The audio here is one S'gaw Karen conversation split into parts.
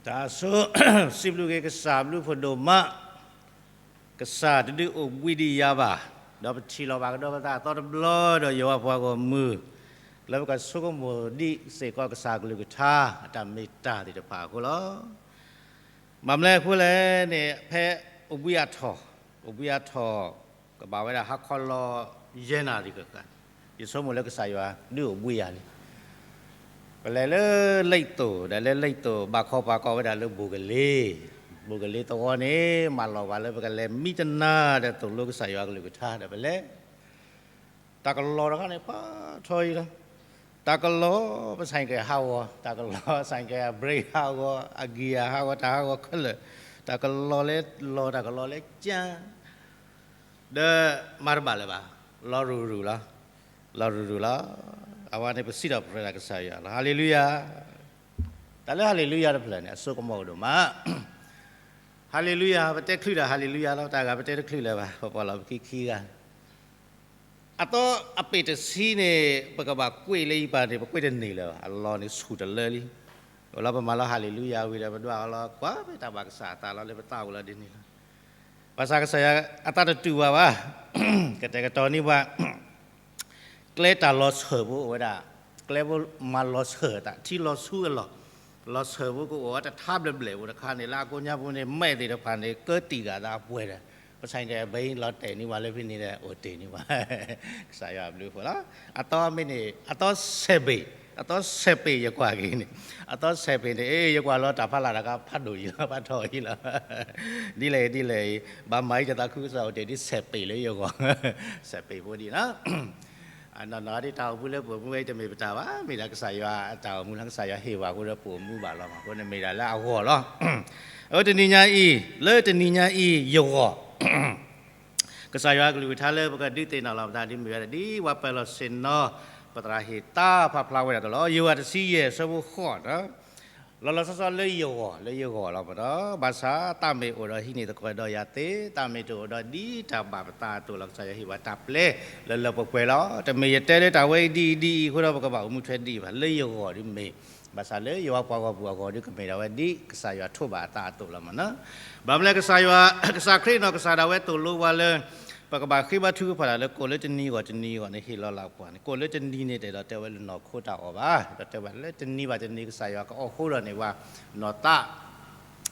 တၢ်ဆိ စံးဘျုးက့ၤကစၢ်ဘျုးဖးဒိၣ်မး, ကစၢ်တဒုးအိၣ်ဘှံးဒံးယၤဘၣ်, ဒီးပထံၣ်လိာ်ဘၣ်ကဒီးပသးအသီတဘျီ ဒီးယွၤပှၤဂီၢ်မုၢ် လၢပကဆိကမိၣ်ဒံးစ့ၢ်ကီးကစၢ်ကလုၢ်ကထါ အတၢ်မ့ၢ်တၢ်သ့ၣ်တဖၣ်အဃိလီၤ. ဘၣ်မနုၤအဃိလဲၣ်န့ၣ် ဖဲအိၣ်ဘှံးအထီၣ်, အိၣ်ဘှံးအထီၣ် ကဘၣ်ဝဲဒၣ်ဟါခီလီၤယဲၢ်နၣ်ရံၣ်ဃၣ်ဃၣ်, ယဆိကမိၣ်လၢကစၢ်ယွၤဒုးအိၣ်ဘှံးယၤလံ. ပလဲၤလၢလံၣ်သိၣ် ဒီးလၢလံၣ်သိၣ် ဘၣ်ခီပှၤကိးဝဲဒၣ်လၢဘိၣ်ကလ့, ဘိၣ်ကလ့သဝီန့ၣ် မၢလီၤဘၣ်လၢပကလဲၤမံတနၤဒီးသိၣ်လိကစၢ်ယွၤကလုၢ်ကထါဒီးပလဲၤ တၢ်ကလီၤတခါန့ၣ် ပှၤထီအံၤလီၤ. တၢ်ကလီၤ ပဆိုင်ကယ်ဟးဂီၤ, တၢ်ကလီၤ ဆိုင်ကယ်အ brake ဟးဂီၤ, အ gear ဟးဂီၤ, တၢ်ဟးဂီၤခဲလၢာ်, တၢ်ကလီၤလၢလီၤ တၢ်ကလီၤလၢကၠၢ်, ဒီးမၤတဘၣ်လၢၤဘၣ်, လီၤရူၤရူၤလီၤ, လီၤရူၤရူၤလီၤ. အဝဲန့ၣ်ပစံးထီၣ်ပတြၢၤတၢ်ကစၢ်ယွၤလီၤ. ဟၤလ့လူယၤ. တၢ်လၢဟၤလ့လူယၤတဖျၢၣ်န့ၣ် အစိကမီၤကဒိၣ်မး. ဟၤလ့လူယၤ ပတဲချုးဒီးဟၤလ့လူယၤလီၤ, တၢ်ဂၤပတဲတချုးလၢၤဘၣ်, ပပှၤလီၤပခံခံဂၤ အသီအပ့ၢ်တဆံန့ၣ် ပကဘၣ်ကွ့ၢ်လၢယပၤန့ၣ် ပကွ့ၢ်တန့ၢ်လၢၤဘၣ်, အလီၢ်န့ၣ်ဆူၣ်တလၢလံ. အိၣ်လီၤပမၤလီၤဟၤလ့လူယၤဝံၤဒီး ပဒွးအီၤလီၤ ကွၢ်ဖဲတၢ်ဘၣ်ကစၢ်အသးလီၤ လၢပသးအိၣ်လီၤဒ်န့ၣ်လီၤ. ဘၣ်ဆၣ်ကစၢ်ယွၤအသးတတူာ်ဘၣ်ဘၣ်, ကတဲာ်ကတီၤန့ၢ်ပှၤ ကျဲတၢ်လီၤဆၢၣ်ဖိအိၣ်ဝဲဒၣ်, ကျဲဖိမၤလီၤဆၢၣ်တၢ် ထံလီၤဆူအလီၢ်, လီၤဆၢၣ်ဖိကအိၣ်ဝဲတထါဘျဲၣ်ဘျဲၣ်အိၣ်တခါန့ၣ် လၢအကိးညါပူၤန့ၣ် မဲာ်သ့ၣ်တဖၣ်န့ၣ် ကၢတံာ်ဂၤသးပှဲၤဒီး ပဆိုင်ကယ်ဘဲလီၤတဲာ်န့ၢ်ပှၤလၢဖဲန့ၣ်ဒီး အိၣ်တ့ၢ်န့ၢ်ပှၤ ကစၢ်ယွၤအဘျုးအဖှိၣ်လီၤ. အသီမ့ၢ်န့ၣ် အသီဆဲးပ့ၤ, အသီဆဲးပ့ၤယကွၢ်က့ၤန့ၣ်, အသီဆဲးပ့ၤန့ၣ် အ့ ယကွၢ်လီၤတၢ်ဖးလၢ်တခါဖးဒိၣ်ယံၤလီၤ ဖးထီၣ်အံၤလီၤ. ဒ်လဲၣ်အံၤ ဒ်လဲၣ်အံၤ ဘၣ်မၤအံၤတသးခုကစီၣ်အိၣ်တ့ၢ်ဒ်ဆဲးပ့ၤလၢယဂီၢ်, ဆဲးပ့ၤဖိဒ်နီၤ အနီၢ်နီၢ်ဒ်တၢ်အိၣ်မူလၢပအိၣ်မူဝဲ တမ့ၢ်ပတၢ်ဘၣ်, မ့ၢ်ဒၣ်ကစၢ်ယွၤအတၢ်အိၣ်မူလၢကစၢ်ယွၤဟ့ၣ်ဝဲအဃိဒီးပအိၣ်မူဘၣ်လီၤမး, အဃိန့ၣ်မ့ၢ်ဒၣ်လၢအဂီၢ်လီၤ. အဝဲတနံၤညါအံၤ, လၢတနံၤညါအံၤ ယဂီၢ် ကစၢ်ယွၤကလုၢ်ကထါလၢပကဒုးသ့ၣ်နီၣ်လီၤပသးဒ်မ့ၢ်ဝဲဒၣ် ဒ်ပှၤပၢၤလီၢ်ဆ့ၣ်နီၤ ပသရၣ်ဟ့ၣ်သါဖးဖျါဝဲဒၣ်တလီၤ. ယိၤဟၣ်တဆံယဲၢ် အဆၢဖိဃိးနီၤ လီၤလီၤဆီဆီလၢယဂီၢ်, လၢယဂီၢ်လီၤမးနီၤ, ဘၣ်ဆၣ်တၢ်မ့ၢ်အိၣ်ဒီးဟံးန့ၢ်သကိးဒီးယၤသ့, တၢ်မ့ၢ်တအိၣ်ဒီးဒ်တၢ်ဘၣ်ပသးအသိးလီၤ. ကစၢ်ယွၤဟ့ၣ်ဝဲတၢ်ပျဲလၢလၢပှဲၤပှဲၤလီၤ. တမ့ၢ်ယတဲလၢတၢ်ဝဲအံၤဒ်အံၤဒ်အံၤအဃိဒီး ပကဘၣ်အိၣ်မူထွဲဒ်အံၤဘၣ်. လၢယဂီၢ်ဒ်မ့ၢ်, ဘၣ်ဆၣ်လၢယွၤပှၤဂီၢ်မုၢ်အဂီၢ်ဒ် ကမ့ၢ်ဒၣ်ဝဲဒ်ကစၢ်ယွၤထိးဘၣ်အသးအသိးလီၤမးနီၤ. ဘၣ်မနုၤလဲၣ် ကစၢ်ယွၤ, ကစၢ်ခရံာ်နီၢ်ကစၢ်ဒၣ်ဝဲသိၣ်လိပှၤလၢ ပကဘၣ်ဃ့ဘါထုကဖၣ်တၢ်လၢကိၣ်လၢတနံၤဂီၢ်တနံၤဂီၢ်န့ၣ် ဟ့ၣ်လီၤလၢပှၤန့ၣ်, ကိၣ်လၢတနံၤန့ၣ် တအဲၣ်ဒိးတဲဝဲလၢနီၢ်ခိတၢ်အီၣ်ဘၣ်, ဒီးတဲဝဲလၢတနံၤဘၣ်တနံၤ ကစၢ်ယွၤကအိးဃိဒီးန့ၢ်ပှၤနီၢ်သး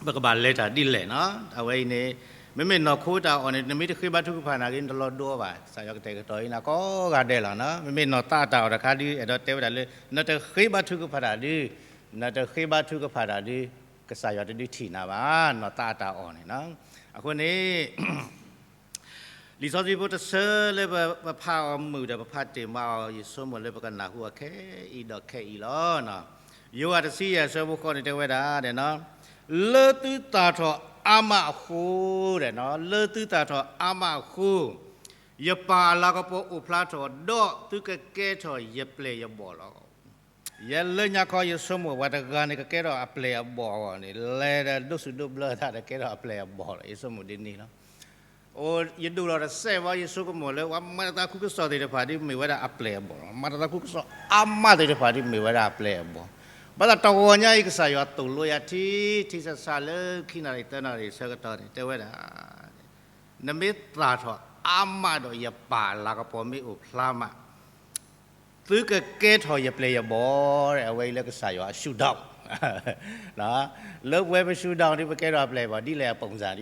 ပကဘၣ်လဲၤတၢ်ဒ်လဲၣ်နီၤ. အဝဲအံၤန့ၣ် မ့မ့ၢ်နီၢ်ခိတၢ်အီၣ်န့ၣ် နမ့ၢ်တဃ့ဘါထုကဖၣ်နာ်က့ နတလီၤဒိအီၤဘၣ်. ကစၢ်ယွၤကတဲာ်ကတီၤအံၤန့ၣ် ကိးဂၤဒဲးလီၤနီၤ. မ့မ့ၢ်နီၢ်သးတၢ်အီၣ်တခါဒု အဲၣ်ဒိးတဲဝဲဒၣ်လၢ နတဃ့ဘါထုကဖၣ်တၢ်ဒု, နတဃ့ဘါထုကဖၣ်တၢ်ဒု ကစၢ်ယွၤတဒုထံၣ်နၤဘၣ်, နီၢ်သးတၢ်အီၣ်န့ၣ်နီၤ. အဃိန့ၣ် လံာ်စီဆှံဖိတဆၢလၢပဖးအီၤမုာ်ဒီးပဖးတ့ၢ်မးအီၤ ယဆိကမိၣ်လၢပကနၢ်ဟူအီၤခဲအံၤဒီးခဲအံၤလီၤ. ယိၤဟၣ်တဆံယဲၢ် အဆၢဖိဃိးန့ၣ် တဲဝဲဒၣ်ဒဲးနီၤ, လၢသုသၣ်ထီၣ်အါမးအဃိဒဲးနီၤ, လၢသုသၣ်ထီၣ်အါမးအဃိ, ယပၢ်အလၤကပီၤအိၣ်ဖျါထီၣ် ဒီးသုကကဲထီၣ်ယပျဲၢ်ယဘီၣ်လီၤ. ယဲလၢညါခီ ယဆိကမိၣ် ပှၤတဂၤန့ၣ်ကကဲထီၣ်အပျဲၢ်အဘီၣ်အဂီၢ်န့ၣ် လဲၤဒီးဒိးဆူၣ်ဒိးဘျၢသးဒီးကဲထီၣ်အပျဲၢ်အဘီၣ်လီၤ. ယဆိကမိၣ်ဒ်န့ၣ်လီၤ. အိၣ် ယဒိၣ်လီၤတစဲးဘၣ် ယဆိကမိၣ်လၢ ပှၤမၤတၢ်သးခုကစီၣ်သ့ၣ်တဖၣ်ဒ်မ့ၢ်ဝဲဒၣ်အပျဲၢ်အဘီၣ်လီၤ. မၤတၢ်သးခုကစီၣ်အါမးသ့ၣ်တဖၣ်ဒ်မ့ၢ်ဝဲဒၣ်အပျဲၢ်အဘီၣ်. ဘၣ်ဆၣ်တဂီၤညါအံၤ ကစၢ်ယွၤသိၣ်လိယၤထံထံဆးဆးလၢခံနၣ်ရံၣ်သၢနၣ်ရံၣ်ဆၢကတီၢ်န့ၣ် တဲဝဲဒၣ် နမ့ၢ်သၣ်ထီၣ်အါမးဒီး ယပၢ်အလၤကပီၤမ့ၢ်အိၣ်ဖျါမး သုကကဲထီၣ်ယပျဲၢ်ယဘီၣ်, အဝဲအံၤလၢကစၢ်ယွၤအရှုထောင့်, လၢပဝဲပရှုထောင့်ဒ်ပကဲထီၣ်အပျဲၢ်အဘီၣ် ဒ်လဲၣ်အ ပုံစံ ဒ်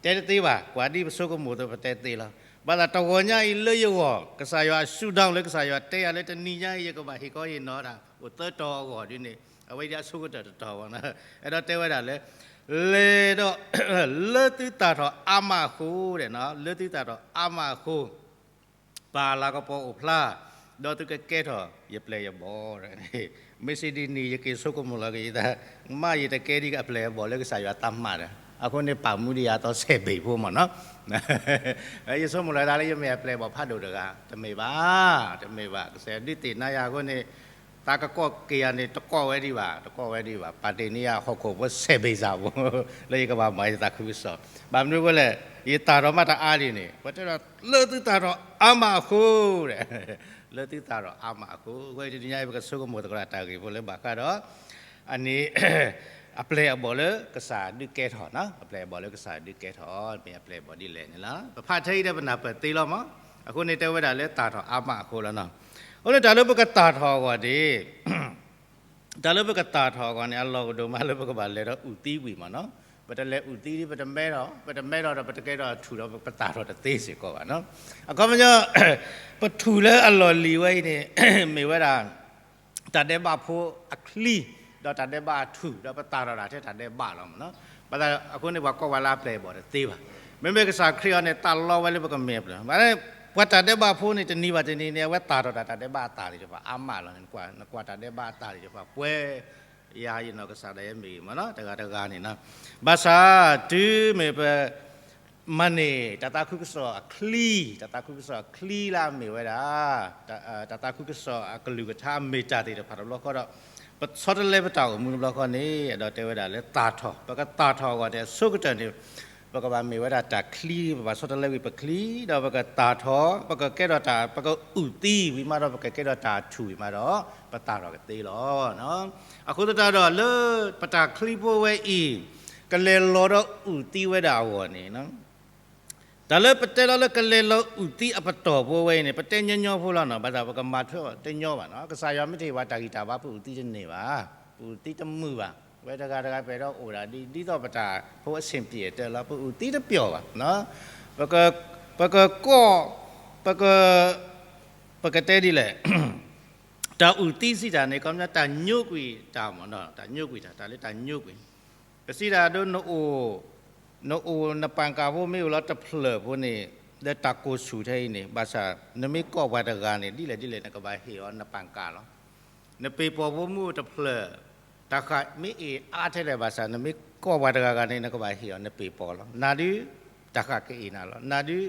တဲတသ့ဘၣ်, ကွၢ်ဒ်ပဆိကမိၣ်အသိးပတဲသ့လီၤ. ဘၣ်ဆၣ်တဂီၤညါအံၤလၢယဂီၢ် ကစၢ်ယွၤအရှုထောင့် လၢကစၢ်ယွၤတဲယၤလၢတနံၤညါအံၤ ယကဘၣ်ဟ့ၣ်ခီဟ့ၣ်နီၤတၢ် အိၣ်သၢတီၤအဂီၢ်ဒ်န့ၣ် အဝဲအံၤဒ်အဆိကတၢၢ်တတီၤဘၣ်, အဲၣ်ဒိးတဲဝဲဒၣ်လၢ လဲၤဒီး လၢသုသၣ်ထီၣ်အါမးအဃိဒီး လၢသုသၣ်ထီၣ်အါမးအဃိ ပၢ်အလၤကပီၤအိၣ်ဖျါ, ဒီးသုကကဲထီၣ်ယပျဲၢ်ယဘီၣ်. မ့ၢ်စံးဒ်န့ၣ် ယက့ၤဆိကမိၣ်လီၤက့ၤယသး, မ့ၢ်ယတကဲဒ်အပျဲၢ်အဘီၣ်လၢကစၢ်ယွၤသးမၤဒီး အဃိန့ၣ် ပာ်မူဒံးယၤအသီဆဲးဘ့ၣ်ဖိမးနီၤ. ယဆိကမိၣ်လီၤသးလၢယမ့ၢ်အပျဲၢ်အဘီၣ်ဖးဒိၣ်တဂၤ, တမ့ၢ်ဘၣ်, တမ့ၢ်ဘၣ်, ကစၢ်ယွၤဒုးသ့ၣ်ညါယၤအဃိန့ၣ် သးကကိးက့ၤယၤန့ၣ် တကိးဝဲဒံးဘၣ်, တကိးဝဲဒံးဘၣ်, ပာ်တ့ၢ်န့ၢ်ယၤဟီၣ်ခိၣ်ဖိဆဲးဘ့ၣ်စၢ်ဖိ လၢယကဘၣ်မၤယသးခုကစီၣ်. ဘၣ်မနုၤအဃိလဲၣ်, ယသၣ်ထီၣ်မးတအါဒ်န့ၣ် ပတဲဒီး လၢသုသၣ်ထီၣ်အါမးအဃိဒီး လၢသုသၣ်ထီၣ်အါမးအဃိ, အဃိတနံၤညါအံၤ ပကဆိကမိၣ်သကိးတၢ်ဂ့ၢ်ဖိလၢဘၣ်ဃးဒီး အန့ၣ် အပျဲၢ်အဘီၣ်လၢကစၢ်ဒုးကဲထီၣ်, အပျဲၢ်အဘီၣ်လၢကစၢ်ဒုးကဲထီၣ် မ့ၢ်အပျဲၢ်အဘီၣ်ဒ်လဲၣ်န့ၣ်လီၤ. ပဖးထဲအံၤဒီးပနၢ်ပၢၢ်သ့လီၤမး. အဃိန့ၣ်တဲဝဲဒၣ်လၢတၢ်ထီၣ်အါမးအဃိလီၤ. အဃိန့ၣ်တၢ်လၢပကတၢ်ထီၣ်အဂီၢ်န့ၣ် တၢ်လၢပကတၢ်ထီၣ်အဂီၢ်န့ၣ် အလီၢ်ကဒိၣ်မးလၢပကဘၣ်လဲၤဒီးအုၣ်သံဝံၤမးနီၤ. ပတလဲၤအုၣ်သံဒီး ပတမဲထီၣ်, ပတမဲထီၣ်ဒီး ပတကဲထီၣ်အထူၣ်ဒီး ပတၢ်ထီၣ်တသ့စ့ၢ်ကီးဘၣ်နီၤ. အခီပညီ ပထူၣ်လၢအလီၢ်လံၤဝဲအံၤန့ၣ် မ့ၢ်ဝဲဒၣ် တၢ်ဒဲးဘးဖိအချံ, ဒီးတၢ်ဒဲးဘးအထူၣ်, ဒီးပတၢ်ထီၣ်တၢ်ထဲတၢ်ဒဲးဘးလီၤမးနီၤ. ဘၣ်ဆၣ်အဃိန့ၣ် ပှၤကိးဝဲလၢအပျဲၢ်အဘီၣ်တသ့ဘၣ်. မ့မ့ၢ်ကစၢ်ခရံာ်အီၤန့ၣ် သးလီဝဲလၢပကမဲာ်ဖျၢၣ်, ပှၤတၢ်ဒဲးဘးဖိန့ၣ် တနံၤဘၣ်တနံၤန့ၣ် အဝဲသၣ်ထီၣ်တၢ် တၢ်ဒဲးဘးအသၣ်သ့ၣ်တဖၣ်အါမးလီၤန့ၣ်, နကွၢ်တၢ်ဒဲးဘးအသၣ်သ့ၣ်တဖၣ်ပှဲၤ ယၤယနီၢ်ကစၢ်ဒၣ်ယဲမ့ၢ်ဂ့ၤမးနီၤ, တဂၤတဂၤန့ၣ်နီၤ. ဘၣ်ဆၣ်တုၤမ့ၢ်ပ မၤန့ၢ်တၢ်သးခုကစီၣ်အချံ, တၢ်သးခုကစီၣ်အချံလၢအမ့ၢ်ဝဲဒၣ် တၢ်သးခုကစီၣ်အကလုၢ်ကထါအမ့ၢ်တၢ်သ့ၣ်တဖၣ်တဘျီဃီဒီး ပဆီတလဲပတၢ်အိၣ်မူတဘျီဃီန့ၣ် အဲၣ်ဒိးတဲဝဲဒၣ်လၢသၣ်ထီၣ်, ပကသၣ်ထီၣ်အဂီၢ်န့ၣ် အဆိကတၢၢ်န့ၣ် ပကဘၣ်မ့ၢ်ဝဲဒၣ်တၢ်ချံ, ပဘၣ်ဆီတလဲဝံၤပချံ, ဒီးပကသၣ်ထီၣ်, ပကကဲထီၣ်တၢ်, ပကအုၣ်သံဝံၤမးဒီး ပကကဲထီၣ်တၢ်ထူၣ်ဝံၤမးဒီး ပသၣ်ထီၣ်ကသ့လီၤ. အဃိသတးဒီးလၢပတၢ်ချံဖိဝဲအံၤ ကလဲၤလီၤဒီးအုၣ်သံဝဲဒၣ်အဂီၢ်န့ၣ် တၢ်လၢပတဲလီၤလၢကလဲၤလီၤအုၣ်သံအပတီၢ်ဖိဝဲအံၤန့ၣ် ပတဲညီညီဖိလီၤနီၤ, ဘၣ်ဆၣ်ပကမၤထွဲအီၤတညီဘၣ်နီၤ. ကစၢ်ယွၤမ့ၢ်တဟ့ၣ်ပှၤတၢ်ဂံၢ်တၢ်ဘါ ပအုၣ်သံတန့ၢ်ဘၣ်, ပအုၣ်သံတမုာ်ဘၣ်. ဝဲတဂၤတဂၤပှဲၤဒီးအိၣ်ဒၣ်ဒ် ဒ်သိးပတၢ်ဖိအဆ့ၣ်ပျံၤအတၢ်လီၤ, ပအုၣ်သံတပျီၢ်ဘၣ်. ပက, ပကကိး, ပက, ပကတဲဒ်လဲၣ် တၢ်အုၣ်သံစံးတၢ်န့ၣ် ခီပညီတၢ်ညိကွံာ်တၢ်မ့ၢ်နီၤ, တၢ်ညိကွံာ်တၢ်, တၢ်လၢတၢ်ညိကွံာ်, ပစံးတၢ်ဒ်နအိၣ်, နအိၣ်နပၣ်ကၣ်ဖိ မ့ၢ်အိၣ်လီၤတဖျၢၣ်ဖိန့ၣ် လၢတၢ်ကိၢ်ဆူၣ်ထဲအံၤန့ၣ် ဘၣ်ဆၣ် နမ့ၢ်ကိးပှၤတဂၤန့ၣ် ဒ်လဲၣ်ဒ်လဲၣ် နကဘၣ်ဟ့ၣ်အီၤနပၣ်ကၣ်လီၤ. နပ့ၤပီၤဖိမ့ၢ်အိၣ်တဖျၢၣ် တၢ်ဃၣ်မ့ၢ်အ့ၣ်အါထဲလဲၣ်ဘၣ်ဆၣ် နမ့ၢ်ကိးပှၤတဂၤဂၤန့ၣ် နကဘၣ်ဟ့ၣ်အီၤနပ့ၤပီၤလီၤ. နၤဒုး တၢ်ဃၣ်ကအ့ၣ်နၤလီၤ, နၤဒုး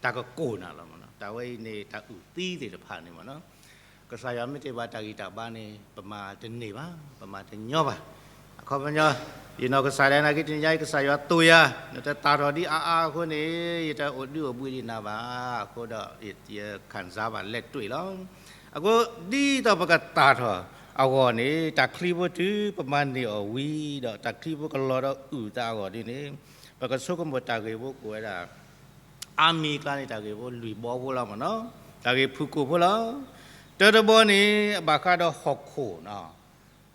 တၢ်ကကိၢ်နၤလီၤမ့ၢ်နီၤ. တၢ်ဝဲအံၤန့ၣ် တၢ်အုၣ်သံသ့ၣ်တဖၣ်န့ၣ်မ့ၢ်နီၤ. ကစၢ်ယွၤမ့ၢ်တ့ၢ်ပှၤတၢ်ဂံၢ်တၢ်ဘါန့ၣ် ပမၤတန့ၢ်ဘၣ်, ပမၤတညီဘၣ်. အခီပညီ ယနီၢ်ကစၢ်ဒၣ်နာ်က့တနံၤညါအံၤ ကစၢ်ယွၤတိၢ်ယၤ နတသၣ်ထီၣ်ဒ်အါအါအဃိန့ၣ် ယတအိၣ်ဒုးအိၣ်ဘှံးဒံးနၤဘၣ်. အဃိဒီး ယခံစားဘၣ်လဲၣ်တွ့ၣ်လီၤ. အဃိ ဒ်သိးပကသၣ်ထီၣ်အဂီၢ်န့ၣ် တၢ်ချံဖိတုၤပမၤန့ၢ်အီၤဝံၤဒီး တၢ်ချံဖိကလီၤဒီးအုၣ်သးအဂီၢ်ဒ်န့ၣ် ပကဆိကမိၣ်တၢ်ဂ့ၢ်ဖိကိးဝဲဒၣ် အါမံၤကျါန့ၣ် တၢ်ဂ့ၢ်ဖိလွံၢ်ဘီဖိလီၤမ့ၢ်နီၤ, တၢ်ဂ့ၢ်ဖုၣ်ကိာ်ဖိလီၤ. တၢတဘီန့ၣ် ဘၣ်ဃးဒီးဟီၣ်ခိၣ်,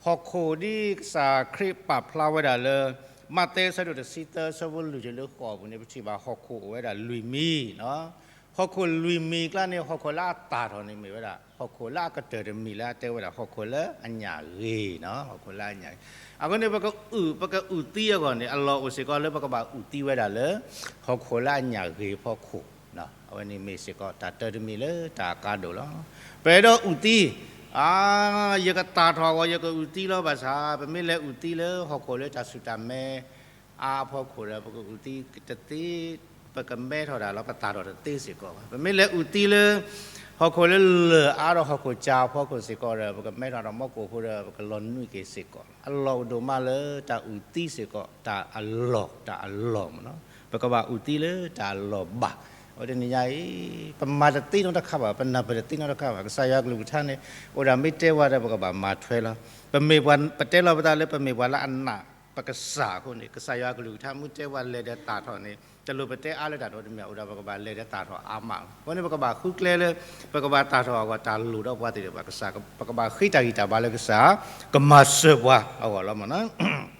ဟီၣ်ခိၣ်ဒ်ကစၢ်ခရံာ်ပာ်ဖျါဝဲဒၣ်လၢ မးသဲအဆၢဒိၣ်တဆံသၢ အဆၢဖိလွံၢ်တုၤလၢဃိးအပူၤန့ၣ် ပထံၣ်ဘၣ်ဟီၣ်ခိၣ်အိၣ်ဝဲဒၣ်လွံၢ်မံၤ, ဟီၣ်ခိၣ်လွံၢ်မံၤကျါန့ၣ် ဟီၣ်ခိၣ်လၢအသၣ်ထီၣ်န့ၣ်မ့ၢ်ဝဲဒၣ် ဟီၣ်ခိၣ်လၢအကတၢၢ်တမံၤလၢအတဲဝဲဒၣ် ဟီၣ်ခိၣ်လၢအညၣ်ဂ့ၤ, ဟီၣ်ခိၣ်လၢအညၣ်ဂ့ၤ. အဃိန့ၣ် ပကအုၣ်, ပကအုၣ်သံအဂီၢ်န့ၣ် အလီၢ်အိၣ်စ့ၢ်ကီးလၢပကဘၣ်အုၣ်သံဝဲဒၣ်လၢ ဟီၣ်ခိၣ်လၢအညၣ်ဂ့ၤဖီခိၣ်, အဝဲန့ၣ်မ့ၢ်စ့ၢ်ကီးတၢ်တၢတမံၤလၢတၢ်အကါဒိၣ်လီၤ. ပအဲၣ်ဒိးအုၣ်သံ, ယကသၣ်ထီၣ်အဂီၢ် ယကအုၣ်သံလီၤ. ဘၣ်ဆၣ် ပမ့ၢ်လဲၤအုၣ်သံလၢဟီၣ်ခိၣ်လၢတၢ်ဆူၣ်တၢ်မဲ အါအဖီခိၣ်ဒီး ပကအုၣ်သံတသ့, ပကမဲထီၣ်ဒၣ်လီၤ, ပသၣ်ထီၣ်တသ့စ့ၢ်ကီးဘၣ်. ပမ့ၢ်လဲၤအုၣ်သံလၢ ဟီၣ်ခိၣ်လၢလၢၢ်အါဒီးဟီၣ်ခိၣ်စၢ်အဖီခိၣ်စ့ၢ်ကီးဒီး ပကမဲထီၣ်ဒီးမီၢ်ကိၣ်ဖိဒီး ပကလီၤနွံက့ၤစ့ၢ်ကီးလီၤ. အလီၢ်အိၣ်ဒိၣ်မးလၢတၢ်အုၣ်သံစ့ၢ်ကီး တၢ်အလီၢ်, တၢ်အလီၢ်မ့ၢ်နီၤ, ပကဘၣ်အုၣ်သံလၢတၢ်အလီၢ်ဘၣ်. အဝဲတနံၤညါအံၤ ပမၤတသ့နီတခါဘၣ်, ပနၢ်ပၢၢ်တသ့နီတခါဘၣ်. ကစၢ်ယွၤအကလုၢ်ကထါန့ၣ် အိၣ်ဒၣ်မ့ၢ်တဲဝဲဒီး ပကဘၣ်မၤထွဲလီၤ. ပမ့ၢ်ပှၤ, ပတဲလီၤပသးလၢပမ့ၢ်ပှၤလၢအနာ်ပကစၢ်အဃိန့ၣ် ကစၢ်ယွၤအကလုၢ်ကထါမ့ၢ်တဲဝဲလဲၤဒီးသၣ်ထီၣ်န့ၣ် တလိၣ်ပတဲအါလၢတၢ်ထီၣ်တမံၤ အိၣ်ဒီးပကဘၣ်လဲၤဒီးသၣ်ထီၣ်အါမးလီၤ. အဃိန့ၣ် ပကဘၣ်ဃုကျဲလၢ ပကဘၣ်သၣ်ထီၣ်အဂီၢ် တၢ်လိၣ်ဒီးပှၤသ့ၣ်တဖၣ် ကစၢ်, ပကဘၣ်ဃ့တၢ်ဂံၢ်တၢ်ဘါလၢကစၢ် ကမၤစၢၤပှၤအဂီၢ်လီၤမ့ၢ်နီၤ.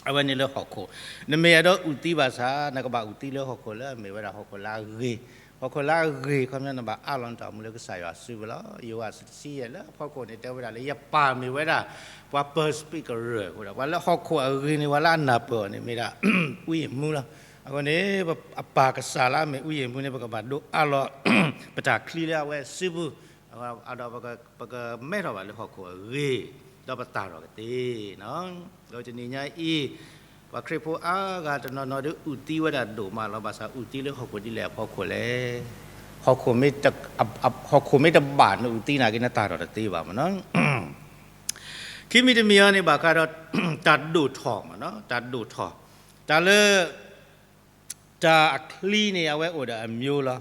အဝဲန့ၣ်လၢဟီၣ်ခိၣ်, နမ့ၢ်အဲၣ်ဒိးအုၣ်သံဘၣ်ဆၣ် နကဘၣ်အုၣ်သံလၢဟီၣ်ခိၣ်လၢအမ့ၢ်ဝဲဒၣ်ဟီၣ်ခိၣ်လၢအဂ့ၤ, ဟီၣ်ခိၣ်လၢအဂ့ၤ ခီပညီနဘၣ်အးလီၤနတၢ်အိၣ်မူလၢကစၢ်ယွၤစုပူၤလီၤ. ယိၤဟၣ်တဆံယဲၢ်လၢအဖီခိၣ်န့ၣ် တဲဝဲဒၣ်လၢ ယပၢ်မ့ၢ်ဝဲဒၣ် ပှၤပၢၤစပံးကရၢၢ်အဃိဒီး ပှၤလၢဟီၣ်ခိၣ်အဂ့ၤန့ၣ် ပှၤလၢအနၢ်ပၢၢ်အီၤန့ၣ် မ့ၢ်ဒၣ် ဝံယံၤမူလီၤ. အဃိန့ၣ် အပၢ်ကစၢ်လၢအမ့ၢ်ဝံယံၤမူန့ၣ် ပကဘၣ်ဒိးအးလီၤ ပတၢ်ချံလၢအဝဲစုပူၤ ဒီးပကမဲထီၣ်ဘၣ်လၢဟီၣ်ခိၣ်အဂ့ၤ, ဒီးပသၣ်ထီၣ်ကသ့နီၤ. ဒီးတနံၤညါအံၤ ပှၤခရံာ်ဖိအါဂၤတနီၤနီၤဒီး အုၣ်သံဝဲဒၣ်ဒိၣ်မးလီၤ. ဘၣ်ဆၣ်အုၣ်သံလၢဟီၣ်ခိၣ်ဒ်လဲၣ်အဖီခိၣ်လဲၣ်. ဟီၣ်ခိၣ်မ့ၢ်တ, ဟီၣ်ခိၣ်မ့ၢ်တဘၣ် နအုၣ်သံနာ်က့ နသၣ်ထီၣ်တသ့ဘၣ်မ့ၢ်နီၤ. ခံမံၤတမံၤအံၤန့ၣ် ဘၣ်ဃးဒီး တၢ်ဒိၣ်ထီၣ်မ့ၢ်နီၤ, တၢ်ဒိၣ်ထီၣ်, တၢ်လၢ တၢ်အချံန့ၣ် အဝဲအိၣ်ဒီးအမျိုးလီၤ.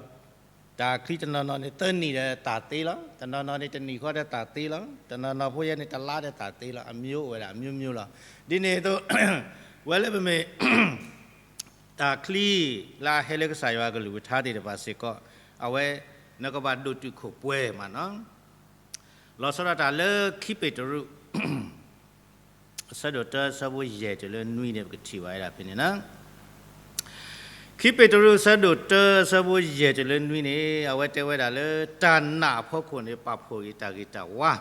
တၢ်ချံတနီၤနီၤန့ၣ် သၢနံၣ်ဒီးတၢ်သ့လီၤ. တနီၤနီၤန့ၣ် တနံၣ်ဃီဒီးတၢ်သ့လီၤ. တနီၤနီၤဖိယဲန့ၣ် တလါဒီးတၢ်သ့လီၤ. အမျိုးအိၣ်ဝဲဒၣ် အမျိုးမျိုးလီၤ. ဒ်န့ၣ်အသိး ဝဲလၢပမ့ၢ် တၢ်ချံလၢအဟဲလၢကစၢ်ယွၤအကလုၢ်ကထါသ့ၣ်တဖၣ်စ့ၢ်ကီး အဝဲ နကဘၣ်ဒိၣ်တုာ်ခိၣ်ပှဲၤမးနီၤ. လီၤဆီဒၣ်တၢ်လၢခံပ့းတရူး အဆၢဒိၣ်တၢ အဆၢဖိယဲၢ်တုၤလၢနွံန့ၣ် ပကထံၣ်ဘၣ်ဝဲဒၣ်ဖဲန့ၣ်လီၤ. ခံပ့းတရူး အဆၢဒိၣ်တၢ အဆၢဖိယဲၢ်တုၤလၢနွံန့ၣ် အဝဲတဲဝဲဒၣ်လၢ တၢ်နာ်အဖီခိၣ်န့ၣ် ပာ်ဖှိၣ်က့ၤတၢ်ဂ့ၤတၢ်ဝါ,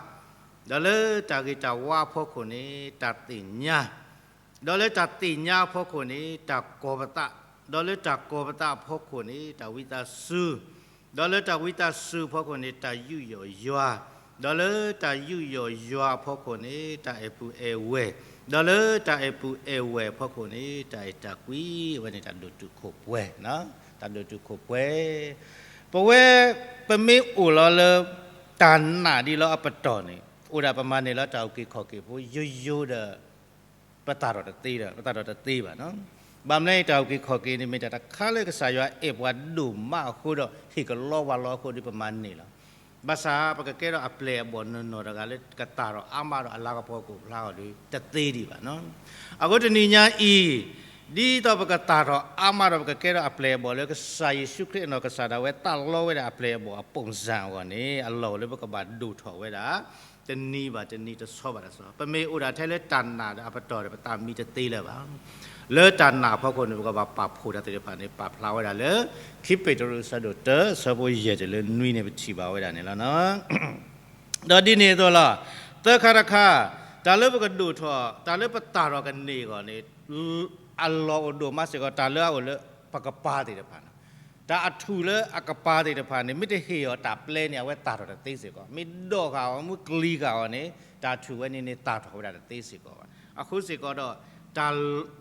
ဒီးလၢတၢ်ဂ့ၤတၢ်ဝါအဖီခိၣ်န့ၣ် တၢ်သ့ၣ်ညါ, ဒီးလၢတၢ်သ့ၣ်ညါအဖီခိၣ်န့ၣ် တၢ်ကီၤပသး, ဒီးလၢတၢ်ကီၤပသးအဖီခိၣ်န့ၣ် တၢ်ဝံသးစူၤ, ဒီးလၢတၢ်ဝံသးစူၤအဖီခိၣ်န့ၣ် တၢ်ယူးယီၣ်ယွၤ, ဒီးလၢတၢ်ယူးယီၣ်ယွၤအဖီခိၣ်န့ၣ် တၢ်အဲၣ်ပုၢ်အဲၣ်ဝဲၢ်, ဒီးလၢတၢ်အဲၣ်ပုၢ်အဲၣ်ဝဲၢ်အဖီခိၣ်န့ၣ် တၢ်အဲၣ်တၢ်ကွံ, အဝဲန့ၣ်တၢ်ဒိၣ်တုာ်ခိၣ်ပှဲၤ, တၢ်ဒိၣ်တုာ်ခိၣ်ပှဲၤ. ပဝဲ ပမ့ၢ်အိၣ်လီၤလၢ တၢ်နာ်ဒ်လီၤအပတီၢ်န့ၣ် အိၣ်ဒၣ်ပမၤန့ၢ်လီၤတၢ်အုၣ်က့ၤခီၣ်က့ၤဖိယိယိဒီး ပသၣ်ထီၣ်တသ့ဒီး ပသၣ်ထီၣ်တသ့ဘၣ်နီၤ. ဘၣ်မနုၤအံၤ တၢ်အုၣ်က့ၤခီၣ်က့ၤန့ၣ် မ့ၢ်တၢ်တခါလၢကစၢ်ယွၤအဲၣ်ပှၤဒိၣ်မးအဃိဒီး ဟ့ၣ်ကလီဝါလီအဃိဒီး ပမၤန့ၢ်လီၤ. ဘၣ်ဆၣ်ပကကဲထီၣ်အပျဲၢ်အဘီၣ်နီၢ်နီၢ်တဂၤလၢ ကသၣ်ထီၣ်အါမးဒီးအလၤကပီၤကအိၣ်ဖျါအီၤဒီး တသ့ဒံးဘၣ်နီၤ. အဃိတနံၤညါအံၤ ဒ်သိးပကသၣ်ထီၣ်အါမးဒီး ပကကဲထီၣ်အပျဲၢ်အဘီၣ်လၢ ကစၢ်ယ့ၣ်ၡူးခရံာ်အနီၢ်ကစၢ်ဒၣ်ဝဲ သးလီဝဲဒၣ်အပျဲၢ်အဘီၣ်အ ပုံစံ အဂီၢ်န့ၣ် အလီၢ်အိၣ်လၢပကဘၣ်ဒိၣ်ထီၣ်ဝဲဒၣ် တနံၤဘၣ်တနံၤ တဆီဘၣ်တဆီ, ပမ့ၢ်အိၣ်ဒၣ်ထဲလၢတၢ်နာ်ဒီးအပတီၢ်ဒီး ပသးမံတသ့လၢၤဘၣ်. လၢတၢ်နာ်အဖီခိၣ်န့ၣ် ပကဘၣ်ပာ်ဖှိၣ်တၢ်သ့ၣ်တဖၣ်န့ၣ် ပာ်ဖျါဝဲဒၣ်လၢ ခံပ့းတရူး အဆၢဒိၣ်တၢ အဆၢဖိယဲၢ်တုၤလၢနွံန့ၣ် ပထံၣ်ဘၣ်ဝဲဒၣ်န့ၣ်လီၤ. ဒီးဒ်န့ၣ်အသိးလီၤ. သၢခါတခါ, တၢ်လၢပကဒိၣ်ထီၣ် တၢ်လၢပသၣ်ထီၣ်ကန့ၢ်အဂီၢ်န့ၣ် အလီၢ်အိၣ်ဒိၣ်မးစ့ၢ်ကီး တၢ်လၢအအိၣ်လၢပကပၤသ့ၣ်တဖၣ်န့ၣ်, တၢ်အထူၣ်လၢအကပၤသ့ၣ်တဖၣ်န့ၣ် မ့ၢ်တဟ့ၣ်အီၤတၢ်ပျဲန့ၣ် အဝဲသၣ်ထီၣ်တသ့စ့ၢ်ကီး, မ့ၢ်ဒိးဃာ်အီၤ မ့ၢ်ကျံၤဃာ်အီၤန့ၣ် တၢ်ထူၣ်ဝဲန့ၣ်န့ၣ် သၣ်ထီၣ်ဝဲဒၣ်တသ့စ့ၢ်ကီးဘၣ်. အဃိစ့ၢ်ကီးဒီး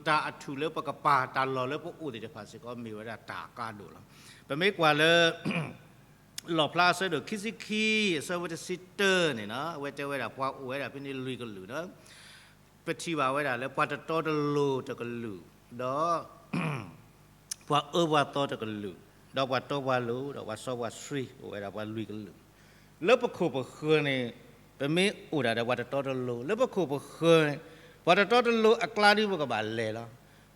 တၢ်အထူၣ်လၢပကပၤ တၢ်လီၢ်လၢပအိၣ်သ့ၣ်တဖၣ်စ့ၢ်ကီး မ့ၢ်ဝဲဒၣ်တၢ်အကါဒိၣ်လီၤ. ပမ့ၢ်ကွၢ်လၢ လီၣ်ဖျါအဆၢဒိၣ်ခံဆံခံ အဆၢဖိတဆံတၢန့ၣ်နီၤ, အဝဲတဲဝဲဒၣ် ပှၤအိၣ်ဝဲဒၣ်ဖဲန့ၣ်လွံၢ်ကလုာ်ဒီး ပထံၣ်ဘၣ်ဝဲဒၣ်လၢ ပှၤတတီတလိၤတကလုာ်, ဒီး ပှၤအၢပှၤသီတကလုာ်, ဒီးပှၤတီပှၤလိၤ ဒီးပှၤစီပှၤဆှံ အိၣ်ဝဲဒၣ်ပှၤလွံၢ်ကလုာ်. လၢပခိၣ်ပဃၢၤန့ၣ် ပမ့ၢ်အိၣ်ဒၣ်ဒီးပှၤတတီတလိၤ လၢပခိၣ်ပဃၢၤန့ၣ် ပှၤတတီတလိၤအကျါဒုးပကဘၣ်လဲၤလီၤ.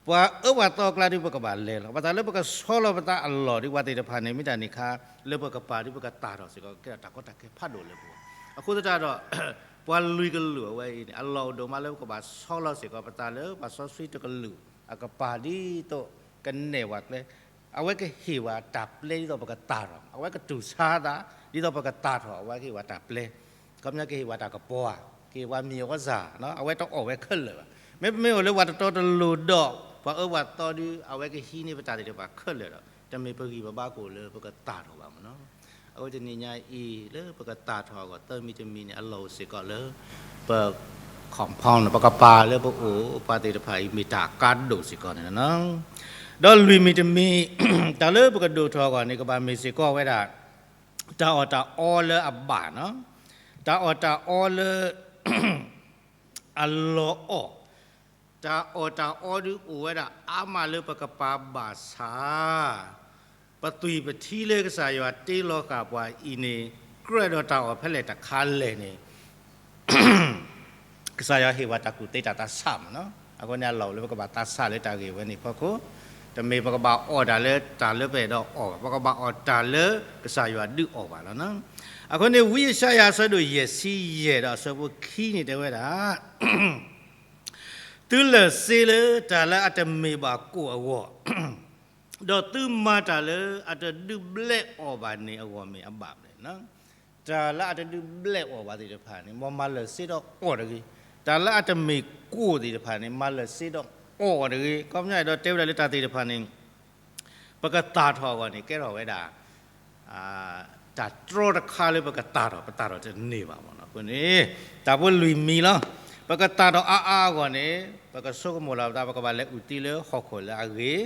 ပှၤအၢပှၤသီအကျါဒုးပကဘၣ်လဲၤလီၤ. ဘၣ်ဆၣ်လၢပကဆီလီၤပသးအလီၢ်ဒုး ပှၤသ့ၣ်တဖၣ်န့ၣ် မ့ၢ်တၢ်န့ၣ်အခါ လၢပကပၤဒုးပကသၣ်ထီၣ်စ့ၢ်ကီး ကဲထီၣ်တၢ်ကီတၢ်ခဲဖးဒိၣ်လၢပဂီၢ်. အဃိသတးဒီး ပှၤလွံၢ်ကလုာ်အဝဲအံၤန့ၣ် အလီၢ်အိၣ်ဒိၣ်မးလၢပကဘၣ်ဆီလီၤစ့ၢ်ကီးပသးလၢ ပှၤစီဆှံတကလုာ် အကပၤဒ်သိးကနဲၣ်ပှၤကျဲ, အဝဲကဟ့ၣ်ပှၤတၢ်ပျဲဒ်သိးပကသၣ်ထီၣ်, အဝဲကတူၢ်ဆါသး ဒ်သိးပကသၣ်ထီၣ် အဝဲကဟ့ၣ်ပှၤတၢ်ပျဲ, ခီပညီကဟ့ၣ်ပှၤတၢ်ကပီၤဧါ, ကဟ့ၣ်ပှၤမ့ၤအီၣ်ကီၢ်စၢ်, အဝဲတအီၣ်ဝဲခဲလၢာ်ဘၣ်. မ့မ့ၢ်အိၣ်လၢပှၤတတီတလိၤဒီး ပှၤအၢပှၤသီဒုး အဝဲကဟံးန့ၢ်ပတၢ်သ့ၣ်တဖၣ်ခဲလၢာ်ဒီး တမ့ၢ်ပဂံၢ်ပဘါကအိၣ်လၢပကသၣ်ထီၣ်ဘၣ်မ့ၢ်နီၤ. အဃိတနံၤညါအံၤ လၢပကသၣ်ထီၣ်အဂီၢ် သၢမံၤတမံၤန့ၣ် အလီၢ်အိၣ်စ့ၢ်ကီးလၢ ပ compound ပကပၤလၢပအိၣ်ပှၤသ့ၣ်တဖၣ်အံၤ မ့ၢ်တၢ်ကါဒိၣ်စ့ၢ်ကီးန့ၣ်လီၤ. ဒီးလွံၢ်မံၤတမံၤ တၢ်လၢပကဒိၣ်ထီၣ်အဂီၢ်န့ၣ် ကဘၣ်မ့ၢ်စ့ၢ်ကီးဝဲဒၣ် တၢ်အီၣ်တၢ်အီလၢအဘၣ်နီၤ, တၢ်အီၣ်တၢ်အီလၢ အလီၢ်အီၣ်, တၢ်အီၣ်တၢ်အီဒုးအိၣ်ဝဲဒၣ်အါမးလၢပကပၤဘၣ်ဆၣ် ပသွံၣ်ပထံလၢကစၢ်ယွၤတ့လီၤဃာ်ပှၤအံၤန့ၣ် ကြၢးဒီးတၢ်အီၣ်ဖဲလဲၣ်တခါလဲၣ်န့ၣ် ကစၢ်ယွၤဟ့ၣ်ပှၤတၢ်ကူၣ်သ့တၢ်သးဆးမ့ၢ်နီၤ. အဃိန့ၣ်အလီၢ်အိၣ်လၢပကဘၣ်သးဆးလၢတၢ်ဂ့ၢ်ဝဲန့ၣ်ဖီခိၣ်, တမ့ၢ်ပကဘၣ်အီၣ်တၢ်လၢတၢ်လၢပအဲၣ်ဒိးအီၣ်ဘၣ်, ပကဘၣ်အီၣ်တၢ်လၢကစၢ်ယွၤဒုးအီၣ်ဘၣ်လီၤ. အဃိန့ၣ် ဝံယၡါယၤအဆၢဒိၣ်ယဲၢ်ဆံယဲၢ်ဒီးအဆၢဖိခံန့ၣ်တဲဝဲဒၣ် သုလၢၢ်စ့လၢတၢ်လၢအတမ့ၢ်ဘၣ်ကိၣ်အဂီၢ်, ဒီးသုမၤတၢ်လၢအတဒုးဘျဲးအီၣ်ဘၣ်န့ၣ်အဂီၢ်မ့ၢ်အဘၣ်လဲၣ်. တၢ်လၢအတဒုးဘျဲးအီၣ်ဘၣ်သ့ၣ်တဖၣ်န့ၣ် မ်မၤလၢၢ်စ့ဒီးအီၣ်တဂ့ၤ. တၢ်လၢအတမ့ၢ်ကိၣ်သ့ၣ်တဖၣ်န့ၣ် မၤလၢၢ်စ့ဒီးအီၣ်တဂ့ၤ. ခီပညီအဲၣ်ဒိးတဲဝဲဒၣ်လၢတၢ်သ့ၣ်တဖၣ်န့ၣ် ပကသၣ်ထီၣ်အဂီၢ်န့ၣ် ကဲထီၣ်ဝဲဒၣ် တၢ်တြီတခါလၢပကသၣ်ထီၣ် ပသၣ်ထီၣ်တန့ၢ်ဘၣ်မ့ၢ်နီၤ. အဃိန့ၣ် တၢ်ဖိလွံၢ်မံၤလီၤ. ပကသၣ်ထီၣ်အါအါအဂီၢ်န့ၣ် ပကဆိကမိၣ်လီၤပသး ပကဘၣ်လဲၤအုၣ်သံလၢဟီၣ်ခိၣ်လၢအဂ့ၤ,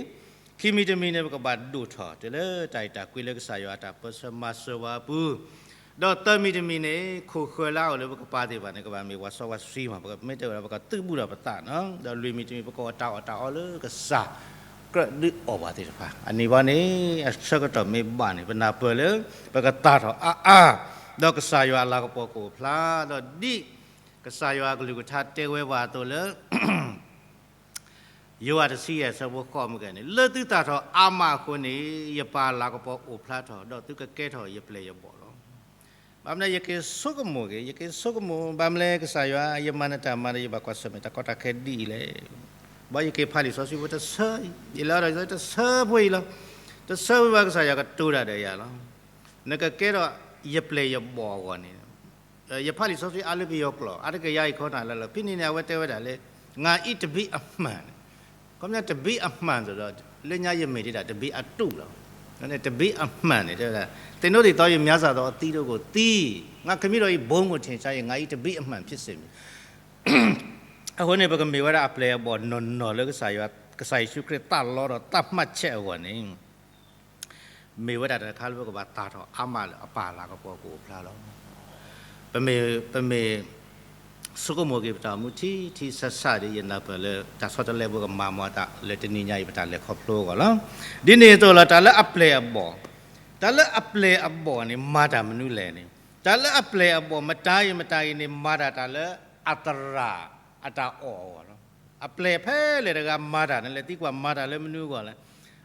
ခံမံၤတမံၤန့ၣ် ပကဘၣ်ဒိၣ်ထီၣ်တုၤလၢတၢ်အဲၣ်တၢ်ကွံလၢကစၢ်ယွၤအတၢ်ပၢဆှၢမၤစၢၤပှၤအပူၤ, ဒီးသၢမံၤတမံၤန့ၣ် ခိၣ်ဃၢၤလၢအအိၣ်လၢပကပၤသ့ၣ်တဖၣ်န့ၣ် ကဘၣ်မ့ၢ်ပှၤစီပှၤဆှံမး, ပကမ့ၢ်တဲဝဲဒၣ် ပကသုးဘူးဒီးပသးနီၤ. ဒီးလွံၢ်မံၤတမံၤ ပကအီၣ်တၢ်အီၣ်တၢ်အီလၢကစၢ် ကြၢးဒုးအီၣ်ပှၤသ့ၣ်တဖၣ် အန့ၣ်ဘၣ်န့ၣ် အဆၢကတီၢ်မ့ၢ်ဘၣ်န့ၣ် ပနၢ်ပၢၢ်လၢ ပကသၣ်ထီၣ်အါအါ, ဒီးကစၢ်ယွၤအလၤကပီၤကအိၣ်ဖျါ, ဒီးဒ်ကစၢ်ယွၤအကလုၢ်ကထါတဲဝဲပှၤအသိးလၢ ယိၤဟၣ်တဆံယဲၢ်ဆၢဖိဃိးမုၢ်ကဲန့ၣ် လၢသုသၣ်ထီၣ်အါမးအဃိန့ၣ် ယပၢ်အလၤကပီၤအိၣ်ဖျါထီၣ် ဒီးသုကကဲထီၣ်ယပျဲၢ်ယဘီၣ်လီၤ. ဘၣ်မနုၤလဲၣ် ယက့ၤဆိကမိၣ်က့ၤ, ယက့ၤဆိကမိၣ် ဘၣ်မနုၤလဲၣ် ကစၢ်ယွၤ ယမၤနတၢ်မၤဒီး ယဘၣ်ကွၢ်ဆၢၣ်မဲာ်တၢ်ကီတၢ်ခဲဒ်အံၤလဲၣ်. ဘၣ်ယက့ၤဖးလံာ်စီဆှံဖိတဆၢ, ယလဲၤဒီးတဆၢဖိအံၤလီၤ. တဆၢဖိဘၣ်ကစၢ်ယွၤကတိၤတၢ်ဒီးယၤလီၤ. နကကဲထီၣ်ယပျဲၢ်ယဘီၣ်အဂီၢ်န့ၣ် ယဖးလံာ်စီဆှံအါလၢပယီၤကျိာ် အါတကယၤအံၤခီနၤလၢလီၤ. ဖဲန့ၣ်န့ၣ် အဝဲတဲဝဲဒၣ်လၢ ငါအံၤတဘ့ၣ်အမှန်န့ၣ်, ခီပညီတဘ့ၣ်အမှန်ဆိုတော့ လၢညါယမ့ၢ်ဒၣ်တဘ့ၣ်အတူၢ်လီၤ. တဘ့ၣ်အမှန်န့ၣ် တဲဝဲဒၣ် သင်တို့သည် သော်ယများစွာသောအသီးတို့ကိုသီ, ငါခမည်းတော်၏ ဘုန်းကိုထင်ရှား၍ ငါ၏တဘ့ၣ်အမှန်ဖြစ်စေမည်. အဃိန့ၣ် ပကမ့ၢ်ဝဲဒၣ်အပျဲၢ်အဘီၣ်နီၢ်နီၢ်လၢကစၢ်ယွၤ, ကစၢ်ယ့ၣ်ၡူးခရံာ်သးလီဒီးသးမှတ်ချက်အဂီၢ်န့ၣ် မ့ၢ်ဝဲဒၣ်တၢ်တခါလၢပကဘၣ်သၣ်ထီၣ်အါမးလၢအပၢ်အလၤကပီၤကအိၣ်ဖျါလီၤ. ပမ့ၢ်, ပမ့ၢ်ဆိကမိၣ်က့ၤပတၢ်အိၣ်မူထံထံဆးဆးဒီး ယနၢ်ပၢၢ်လၢတၢ်ဆီတလဲဖိကမၤမၤအသးလၢတနံၤညါအံၤ ပတၢ်လဲၤခီဖျိအဂီၢ်လီၤ. ဒ်န့ၣ်အသိးလီၤ တၢ်လၢအပျဲၢ်အဘီၣ်, တၢ်လၢအပျဲၢ်အဘီၣ်န့ၣ် မၤတၢ်မနုၤလဲၣ်န့ၣ်, တၢ်လၢအပျဲၢ်အဘီၣ် မတၤအံၤမတၤအံၤန့ၣ် မၤတၢ်တၢ်လၢအသရၣ်အတၢ်အီၣ်အဂီၢ်လီၤ. အပျဲၢ်ဖဲလဲၣ်တဂၤမၤတၢ်န့ၣ် လဲၤသံကွၢ်မၤတၢ်လၢမနုၤအဂီၢ်လဲၣ်.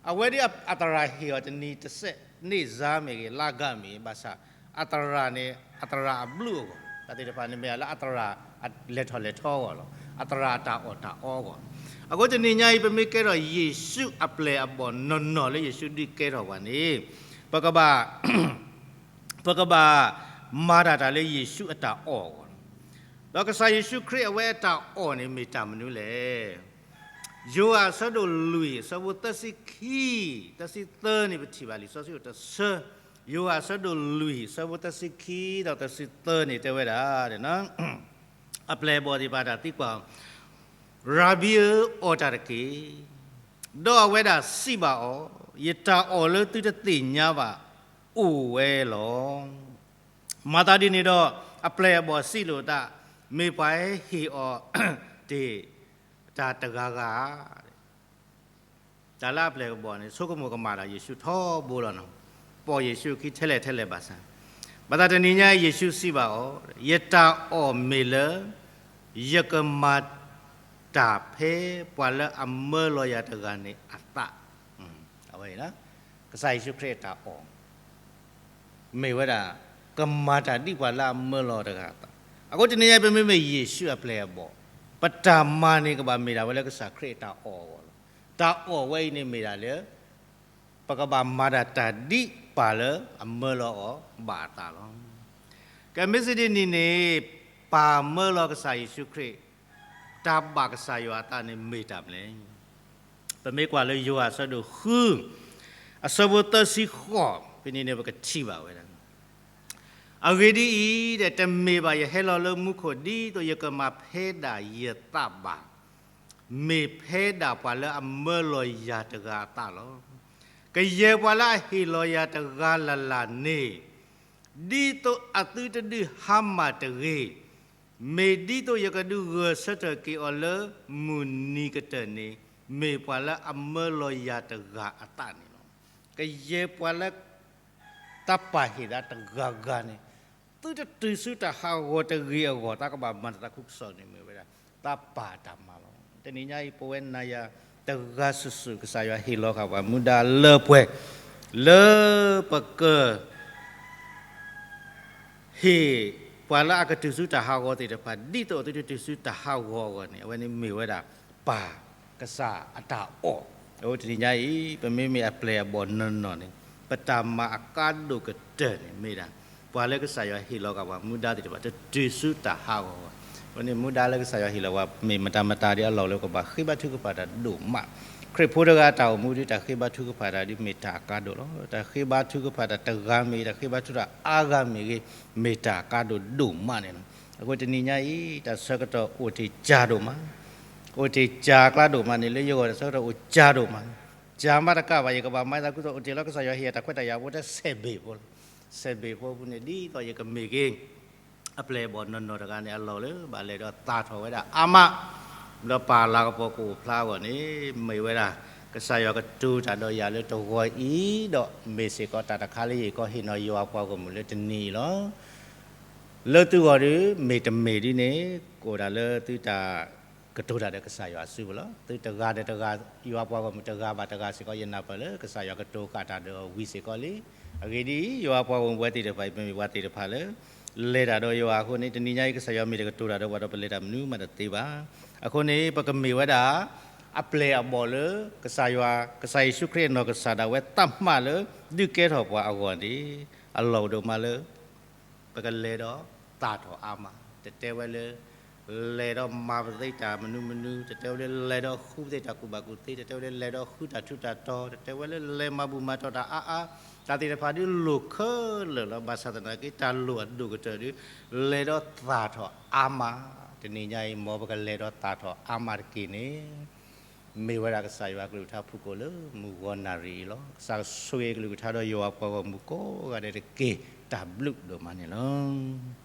အဝဲဒ်အသရၣ်ဟ့ၣ်အီၤတနံၤတစဲး န့ၢ်စါမ့ၢ်ဂ့ၤ လါကမ့ၢ်ဂ့ၤ ဘၣ်ဆၣ် အသရၣ်န့ၣ် အသရၣ်အဘျုးအဂီၢ်, တၢ်သ့ၣ်တဖၣ်န့ၣ်မ့ၢ်လၢအသရၣ် လဲၤထီၣ်လဲၤထီအဂီၢ်လီၤ. အသရၣ်အတၢ်အီၣ်တၢ်အီအဂီၢ်. အဃိတနံၤညါအံၤ ပမ့ၢ်ကဲထီၣ်ယ့ၣ်ၡူးအပျဲၢ်အဘီၣ်နီၢ်နီၢ်လၢယ့ၣ်ၡူးဒုးကဲထီၣ်ပှၤန့ၣ် ပကဘၣ် ပကဘၣ်မၤတၢ်တၢ်လၢယ့ၣ်ၡူးအတၢ်အီၣ်အဂီၢ်လီၤ. ဒီးကစၢ်ယ့ၣ်ၡူးခရံာ်အဝဲအတၢ်အီၣ်န့ၣ်မ့ၢ်တၢ်မနုၤလဲၣ်. ယိၤဟၣ်အဆၢဒိၣ်လွံၢ်အဆၢဖိသၢဆံခံ, သၢဆံသၢန့ၣ် ပထံၣ်ဘၣ်လံာ်စီဆှံအိၣ်တဆၢ, ယိၤဟၣ်အဆၢဒိၣ်လွံၢ်အဆၢဖိသၢဆံခံဒီးသၢဆံသၢန့ၣ်တဲဝဲဒၣ် အပျဲၢ်အဘီၣ်သ့ၣ်တဖၣ်တၢ်သံကွၢ် ရၤဘံဧၢ, အီၣ်တၢ်တက့ၢ်. ဒီးအဝဲဒၣ်စံးဘၣ်အီၤ, ယတၢ်အီၣ်လၢသုတသ့ၣ်ညါဘၣ် အိၣ်ဝဲလီၤ. မၤသးဒ်န့ၣ်ဒီး အပျဲၢ်အဘီၣ်စံးလိာ်သး, မ့ၢ်ပှၤဟဲဟ့ၣ်အီၤတ့ၢ်တၢ်တဂၤဂၤဧါ. တၢ်လၢအပျဲၢ်အဘီၣ်န့ၣ် ဆိကမိၣ်ကမၣ်တၢ်ယ့ၣ်ၡူးထီဘိလီၤနီၤ, ပိာ်ယ့ၣ်ၡူးအခံထဲလဲၣ်ထဲလဲၣ်ဘၣ်ဆၣ်, ဘၣ်ဆၣ်တနံၤညါအံၤယ့ၣ်ၡူးစံးဘၣ်အီၤ, ယတၢ်အီၣ်မ့ၢ်လၢ ယကမၤတၢ်ဖဲပှၤလၢအမၢလီၤယၤတဂၤန့ၣ်အသး, အဝဲအံၤ ကစၢ်ယ့ၣ်ၡူးခရံာ်အတၢ်အီၣ် မ့ၢ်ဝဲဒၣ် ကမၤတၢ်ဒ်ပှၤလၢအမၢလီၤတဂၤအသး. အဃိတနံၤညါအံၤ ပမ့မ့ၢ်ယ့ၣ်ၡူးအပျဲၢ်အဘီၣ်, ပတၢ်မၤန့ၣ်ကဘၣ်မ့ၢ်ဒၣ်ဝဲလၢကစၢ်ခရံာ်အတၢ်အီၣ်အဂီၢ်လီၤ. တၢ်အီၣ်ဝဲအံၤန့ၣ်မ့ၢ်ဒၣ်လၢ ပကဘၣ်မၤဒၣ်တၢ်ဒ်ပၢ်လၢအမၢလီၤအီၤဘၣ်အသးလီၤ. ကမ့ၢ်စ့ၢ်ဒ်န့ၣ်န့ၣ် ပၢ်မၢလီၤကစၢ်ယ့ၣ်ၡူးခရံာ် တၢ်ဘၣ်ကစၢ်ယွၤအသးန့ၣ်မ့ၢ်တၢ်မနုၤလဲၣ်. ပမ့ၢ်ကွၢ်လၢယိၤဟၣ်အဆၢဒိၣ်ဃု အဆၢဖိသၢဆံဃိး ဖဲန့ၣ်န့ၣ် ပကထံၣ်ဘၣ်ဝဲဒၣ် အဂ့ၢ်ဒ်အံၤ, တမ့ၢ်ဘၣ်ယဟဲလီၤလၢမူခိၣ်ဒ်သိးယကမၤဖဲဒၣ်ယသးဘၣ်, မ့ၢ်ဖဲဒၣ်ပှၤလၢအမၢလီၤယၤတဂၤအသးလီၤ. ကယဲၢ်ပှၤလၢအဟ့ၣ်လီၤယၤတဂၤလၢ်လၢ်န့ၣ်, ဒ်သိးအသုတဒုးဟါမၢ်တဂ့ၤ, မ့ၢ်ဒ်သိးယကဒုးဂဲၤဆၢထၢၣ်က့ၤအီၤလၢမုၢ်နံၤကတၢၢ်န့ၣ်, မ့ၢ်ပှၤလၢအမၢလီၤယၤတဂၤအသးန့ၣ်လီၤ. ကယဲၢ်ပှၤလၢ တၢ်ပာ်ဟ့ၣ်သးတဂၤဂၤန့ၣ်, သုတတုၤဆူတၢ်ဟးဂီၤတဂ့ၤအဂီၢ် တၢ်ကဘၣ်မၤတၢ်သးခုကစီၣ်န့ၣ်မ့ၢ်ဝဲဒၣ် တၢ်ပာ်တၢ်မၤလီၤ. တနံၤညါအံၤ ပဝဲနၤယၤတဂၤစုာ်စုာ် ကစၢ်ယွၤဟ့ၣ်လီၤဃာ်ပှၤမူဒါလၢပှဲၤ, လၢပက ဟ့ၣ်ပှၤလၢအကတုၤဆူတၢ်ဟးဂီၤသ့ၣ်တဖၣ် ဒ်သိးသုတတုၤဆူတၢ်ဟးဂီၤအဂီၢ်န့ၣ် အဝဲန့ၣ်မ့ၢ်ဝဲဒၣ် ပၢ်ကစၢ်အတၢ်အီၣ်. အဃိတနံၤညါအံၤ ပမ့မ့ၢ်အပျဲၢ်အဘီၣ်နီၢ်နီၢ်န့ၣ် ပတၢ်မၤအကါဒိၣ်ကတၢၢ်န့ၣ်မ့ၢ်ဒၣ် ပှၤလၢကစၢ်ယွၤဟ့ၣ်လီၤဃာ်ပှၤမူဒါသ့ၣ်တဖၣ် တတုၤဆူတၢ်ဟးဂီၤအဂီၢ်. အဃိန့ၣ် မူဒါလၢကစၢ်ယွၤဟ့ၣ်လီၤပှၤ မ့ၢ်မတၤမတၤဒ်အလီၢ်လၢပကဘၣ်ဃ့ဘါထုကဖၣ်တၢ်ဒိၣ်မး. ခရံာ်ဖိတဂၤအတၢ်အိၣ်မူဒ်တၢ်ဃ့ဘါထုကဖၣ်တၢ်ဒ်မ့ၢ်တၢ်အကါဒိၣ်လီၤ. တၢ်ဃ့ဘါထုကဖၣ်တၢ်တဂၤမ့ၢ်ဂ့ၤ တၢ်ဃ့ဘါထုတၢ်အါဂၤမ့ၢ်ဂ့ၤ မ့ၢ်တၢ်အကါဒိၣ်ဒိၣ်မးန့ၣ်လီၤ. အဃိတနံၤညါအံၤ တၢ်ဆၢကတီၢ်အိၣ်တ့ၢ်ကၢ်ဒိၣ်မး, အိၣ်တ့ၢ်ကၢ်ကျါဒိၣ်မးန့ၣ် လၢယဂီၢ်တၢ်ဆၢကတီၢ်အိၣ်ကၢ်ဒိၣ်မး, ကၢ်မးတကးဘၣ် ယကဘၣ်မၤသးခုသိး အိၣ်တ့ၢ်လီၤကစၢ်ယွၤဟ့ၣ်အတၢ်ခွဲးတၢ်ယာ်ဖိတစဲးဘ့ၣ်ဖိလီၤ. စဲးဘ့ၣ်ဖိအပူၤန့ၣ် ဒ်သိးယကမ့ၢ်က့ၤ အပျဲၢ်အဘီၣ်နီၢ်နီၢ်တဂၤန့ၣ် အလီၢ်လၢဘၣ်လဲၤဒီးသၣ်ထီၣ်ဝဲဒၣ်အါမး, ဒီးပၢ်လၤကပီၤကအိၣ်ဖျါအဂီၢ်န့ၣ် မ့ၢ်ဝဲဒၣ် ကစၢ်ယွၤကတိၤတၢ်ဒီးယၤလၢတဂီၤအံၤ, ဒီးမ့ၢ်စ့ၢ်ကီးတၢ်တခါလၢယကဟ့ၣ်နီၤယွၤပှၤဂီၢ်မုၢ်လၢတနံၤအံၤလီၤ. လၢသုဂီၢ်ဒီး မ့ၢ်တမ့ၢ်ဒ်န့ၣ် ကအိၣ်ဒၣ်လၢသုတၢ်ကတိၤတၢ်ဒီးကစၢ်ယွၤအစုပူၤလီၤ. သုတဂၤဒီးတဂၤ, ယွၤပှၤဂီၢ်မုၢ်တဂၤဘၣ်တဂၤစ့ၢ်ကီး ယနၢ်ပၢၢ်လၢကစၢ်ယွၤကတိၤဃာ်တၢ်ဒီးဝံၤစ့ၢ်ကီးလံ. အဂ့ၢ်ဒ်အံၤ, ယွၤပှၤဂီၢ်မုၢ်ဝဲသ့ၣ်တဖၣ်အံၤ ပမ့ၢ်ပှၤသ့ၣ်တဖၣ်လၢ လဲၤတၢ်ဒီးယွၤအဃိန့ၣ်, တနံၤညါအံၤ ကစၢ်ယွၤမ့ၢ်တကတိၤတၢ်ဒီးပှၤဒီး ပလဲၤတၢ်မနုၤမးတသ့ဘၣ်. အဃိန့ၣ် ပကမ့ၢ်ဝဲဒၣ် အပျဲၢ်အဘီၣ်လၢ ကစၢ်ယွၤ, ကစၢ်ယ့ၣ်ၡူးခရံာ်အနီၢ်ကစၢ်ဒၣ်ဝဲသးမးလၢ ဒုးကဲထီၣ်ပှၤအဂီၢ်န့ၣ် အလီၢ်အိၣ်ဒိၣ်မးလၢ ပကလဲၤဒီးသၣ်ထီၣ်အါမး, တတဲဝဲလၢ လဲၤဒီးမၤပသ့တၢ်မနုၤမနုၤ, တတဲဝဲလၢလဲၤဒီးဃုပသ့တၢ်ကူၣ်ဘၣ်ကူၣ်သ့, တတဲဝဲလၢလဲၤဒီးဃုတၢ်ထူးတၢ်တီၤ, တတဲဝဲလၢလဲၤမၤဘူၣ်မၤတီၢ်တၢ်အါအါ, တၢ်သ့ၣ်တဖၣ်ဒုးလိၣ်ခဲလၢာ်လီၤ. ဘၣ်ဆၣ်သနာ်က့ တၢ်လိၣ်အဒိၣ်ကတၢၢ်ဒုး လဲၤဒီးသၣ်ထီၣ်အါမး. တနံၤညါအံၤ မ်ပကလဲၤဒီးသၣ်ထီၣ်အါမးတက့ၢ်န့ၣ် မ့ၢ်ဝဲဒၣ်ကစၢ်ယွၤကလုၢ်ကထါဖုၣ်ကိာ်လၢမုၢ်ဂီၤနၣ်ရံၣ်အံၤလီၤ. ကစၢ်ဆိၣ်ဂ့ၤကလုၢ်ကထါဒီးယွၤပှၤဂီၢ်မုၢ်ကိးဂၤဒဲးတက့ၢ်. တၢ်ဘျုးဒိၣ်မးန့ၣ်လီၤ.